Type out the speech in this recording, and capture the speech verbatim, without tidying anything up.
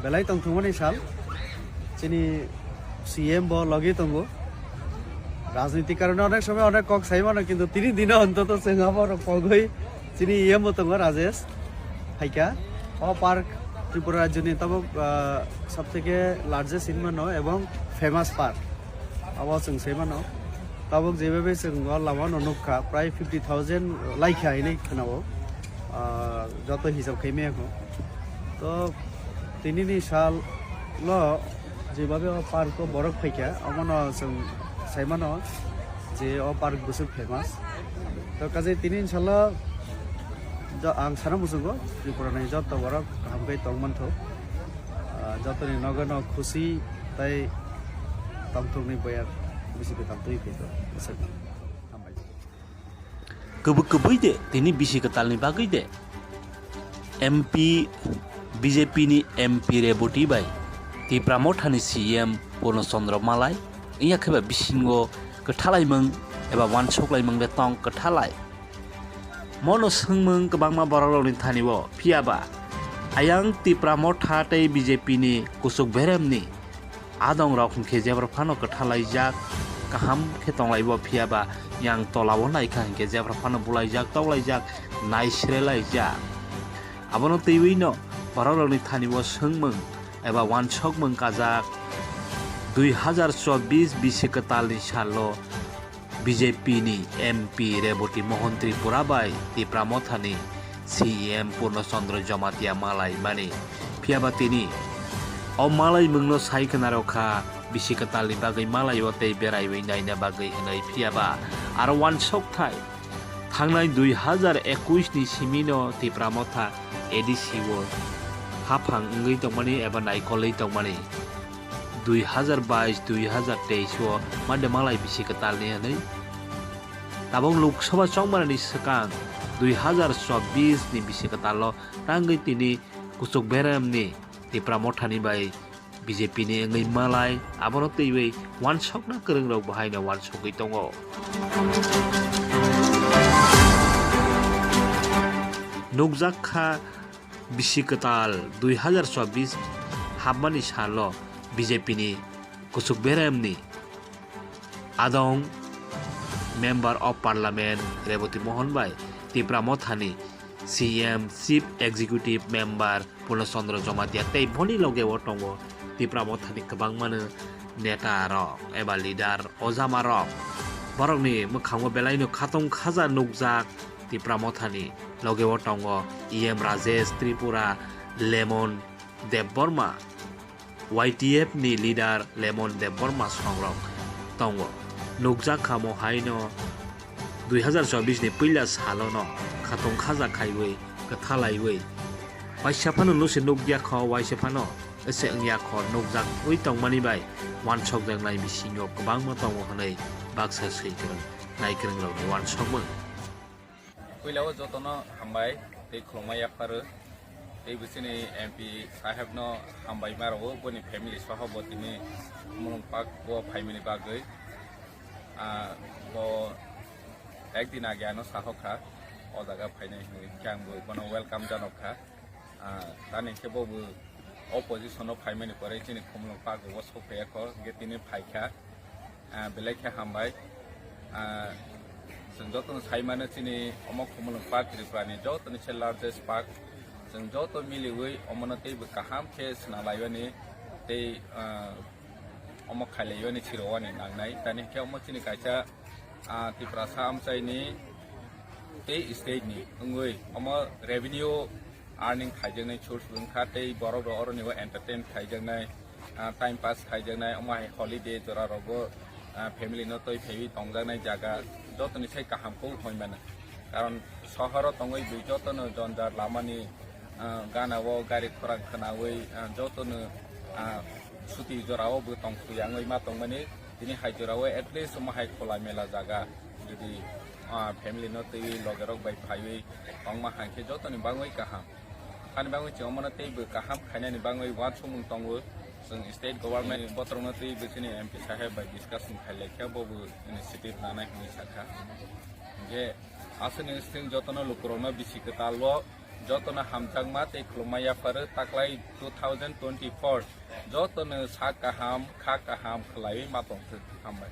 Belai tongthokmani sal, chini C M bo logi tongo. Rajniti karone onek somoy onek kok sai mano, kintu tini dino ontoto chwng abo pogwi chini E M bo tongo, Rajesh. Phaikha. O park Tripura rajyoni tabuk, ah, sabtheke largest hinmano ebong famous park. Abo chwng sai mano. Tabuk jebebe chwng o lama no nukha, prai fifty thousand laikha hinwi khwnao. Ah, joto hisab khaimaya kho. To tinini sal lo jebabe o park o borok phaikha, omono chwng sai mano je o park bwswk famous. To kaje tinini salo jo-, ang sana muchungo Tripura ni joto borok kaham khe tong mantho. Ah, jotoni nogo no khusi tai tongthokni boyar bisi kwtal twi phaikha. Hambai. Kwbwi kwbwi de tini bisi kwtalni bagwi de M P, B J P ni M P Reboti bai Tipra Mothani C M Purno Chandra Malai wngya khe ba bisingo kwthalaimung eba uansuklaimung de tong kwthalai. Mono swngmung kwbangma borokrokni thani-o, phiya ba ayang Tipra Motha tei B J P ni kuchuk beremni adongrok hinkhe jebra phano kwthalaijak, kaham khe tonglaibo, phiya ba yang tolao naikha hinkhe jebra phano bulaijak, toklaijak, naisrelaijak. Abono twiwi'-no borokrokni thani-o swngmung eba uansukmung kajak, dui hazar chobbish bisi kwtalni salo B J P ni M P Reboti Mohan Tripura bai Tipra Mothani C E M Purno Chandra Jamatia malai mani. Phiya ba tini o malaimungno sai khna rw kha, bisi kwtalni bagwi malai-o tei beraiwi naina bagwi hwnwi, phiya ba aro uansuk thai. Thangnai dui hazar ekush ni simi no Tipra Motha A D C o haphang wngwi tongmani eba naikolwi tongmani. Dui hazar bais, dui hazar teis o mande malai bisi kwtal ni hwnwi. Tabuk Lok Sabha chongmani swkang dui hazar chobbish ni bisi kwtal o tangwi tini kuchuk berem ni Tipra Motha ni bai B J P ni wngwi malai, abono twiwi uansukna kwrwngrok bo haino uansugwi tongo. Nukjak kha bisi kwtal dui hazar chobbish hapmani salo B J P ni kuchuk beremni adong Member of Parliament Reboti Mohan bai Tipra Mothani C M Chief Executive Member Purno Chandra Jamatia tei boni loge o tongo Tipra Mothani kwbangmano neta rok eba leader, ojama rok. Borokni mwkhango belaino khatong khaja nukjak Tipra Mothani. Loge o tongo E M Rajesh Tripura, Lemon Debbarma, Y T F ni leader Lemon Debbarma songrok tongo. Nukjak kha mo haino dui hazar chobbish ni puila salono khatong khaja khaiwi, kwthalaiwi. Waisa phano nusi nukya kho, waisa phano ese wngya kho, nukjagwi tongmani bai uansukjaknai bisingo kwbangma tongo hwnwi baksa swi kwrwng naikwrwngrokni uansukmung. Puila o jotono hambai tei khulumma yapharo. Tei bwsini M P sahebno hambai ma rwo, boni family soho bo tini Khumulwng Park o phaimani bagwi. Ah, bo ek din age ano saho kha, o jaga phainai hinwi khe ang bo bono welcome janok kha. Ah, tani khe bo bo opposition o phaimani pore chini Khumulwng Park o sok phaiya kho, hingkhe tini phaikha. Ah, belai khe hambai. Ah, chwng jotono sai mano chini omo Khumulwng Park Tripura ni joto ni se largest park. Chwng joto miliwi omono teibo kaham khe swnam laimani tei, ah, omo khailaiwani sirowani nangnai. Tani khe omo chini kaisa, ah, Tiprasa amchaini tei state ni wngwi omo revenue earning khaijaknai source bo wngkha tei borok rok oroni o entertain khaijaknai, ah, time pass khaijaknai, omo hai holiday jora rogo, ah, family no twi phaiwi tongjaknai jaga jotoni sai kaham kok hoi mano. Karon sohoro tongwi bui jotono jonjar lamani, ah, gana o gari khorang khwnawi, ah, jotono, ah, suti jora o bo tong thuyangwi ma tongmani. Tini hai jora o at least omo hai khola mela jaga jodi, ah, family no twi loge rok bai phaiwi tongma hai khe jotoni bangwi kaham. Ani bagwi chwng omono teibo kaham khainani bagwi uansukmung tongo. Chwng state government botrokno tei bwsini M P saheb bai discussion khailai khe bo initiative nanai hwnwi sakha. Hingkhe aswkni swng jotono lukurokno bisi kwtal o jotono hamjakma tei khulumma yapharo taklai two thousand twenty-four jotono sak kaham kha kaham khlaiwi ma tongthwk. Hambai.